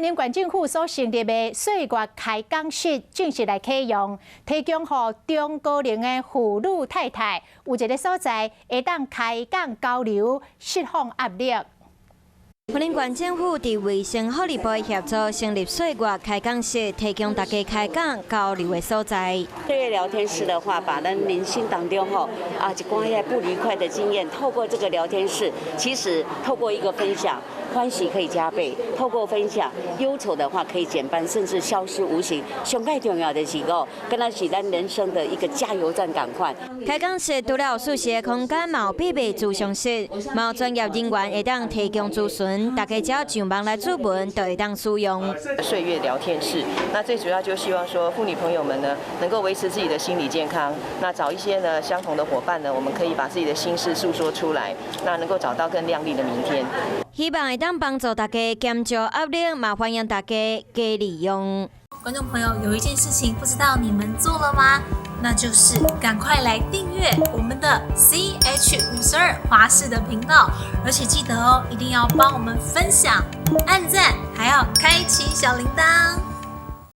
林縣政府所成立的歲月開講室正式來啟用，提供予中高齡的婦女太太有一个所在會當開講交流，釋放壓力。雲林縣政府佇衛生福利部協助成立歲月開講室，提供大家開講交流的所在。歲月聊天室的話，把咱人生當中吼啊一寡遐不愉快的經驗，透過這個聊天室，其實透過一個分享，歡喜可以加倍；透過分享，憂愁的話可以減半，甚至消失無形。上蓋重要的是個，敢若是咱人生的一個加油站仝款。開講室除了有舒適的空間，嘛有必備諮商室，嘛有專業人員會當提供諮詢。大家只要上網來諮詢，就會當使用。歲月聊天室，那最主要就希望說，婦女朋友們呢，能夠維持自己的心理健康。那找一些呢相同的夥伴呢，我們可以把自己的心事訴說出來，那能夠找到更亮麗的明天。希望會當幫助大家減少壓力，嘛歡迎大家加利用。觀眾朋友，有一件事情不知道你們做了嗎？那就是趕快來訂閱我們的 CH52華視的頻道，而且記得哦，一定要幫我們分享、按讚，還要開啟小鈴鐺。